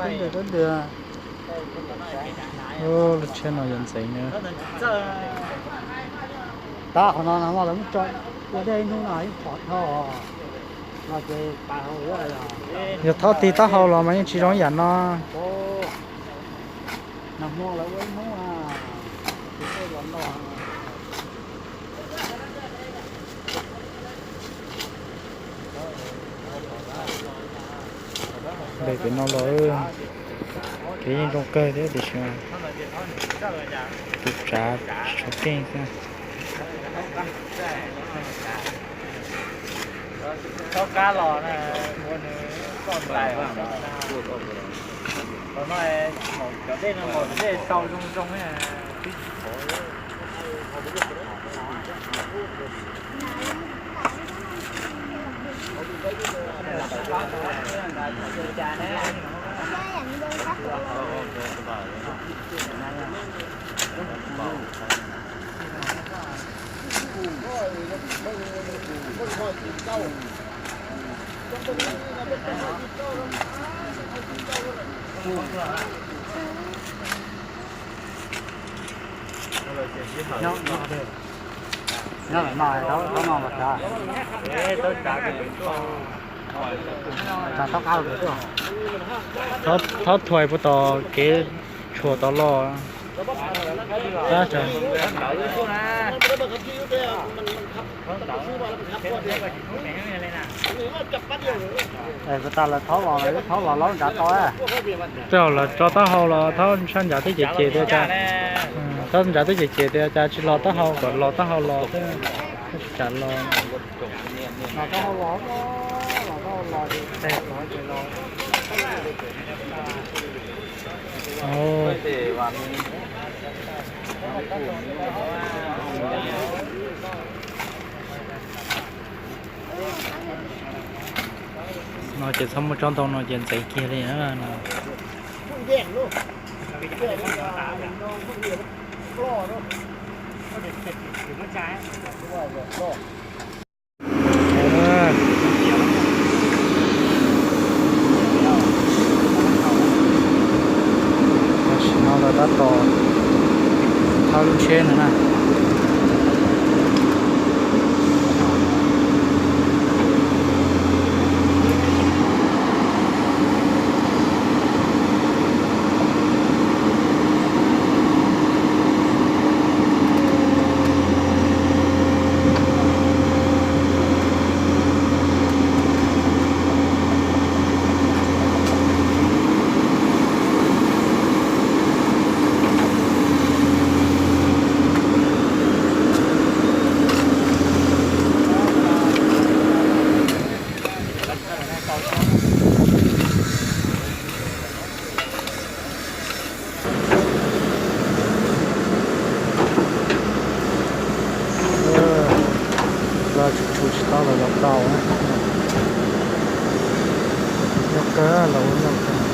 Ntws, ntws. Lub tsheb no yuav ntxeev na. Tab qhov no no lawv muab tso ua dej ib hnub no yeej pom dhau. Yog thob tig taub hau los mas yeej tsis zoo yam no. Nres pem no los kev yeej zoo kawg thiab tiam sis tus tsav tsis tshua keej xwb. Thaub qab los na, ua nws toj ntais, los no cov dej no los cov dej sau zoo zoo. Thov thuais puas tom kev tshuam tom los. Tej zaum lawv tso taub hau los thov sab ntsas twb cem cem tias cas, thov ntsas twb cem cem tias cas tsis los taub hau, kom los taub hau los xwb, tsis kam los. No ces txhob muaj tsob ntoo no ces ntxeev kiag li no. Tam sim no lawv tab tom thauj lub tsheb ntawd na. Los tsis tshua tsis tau los los tau. Nyob kawg los ua nyob kawg.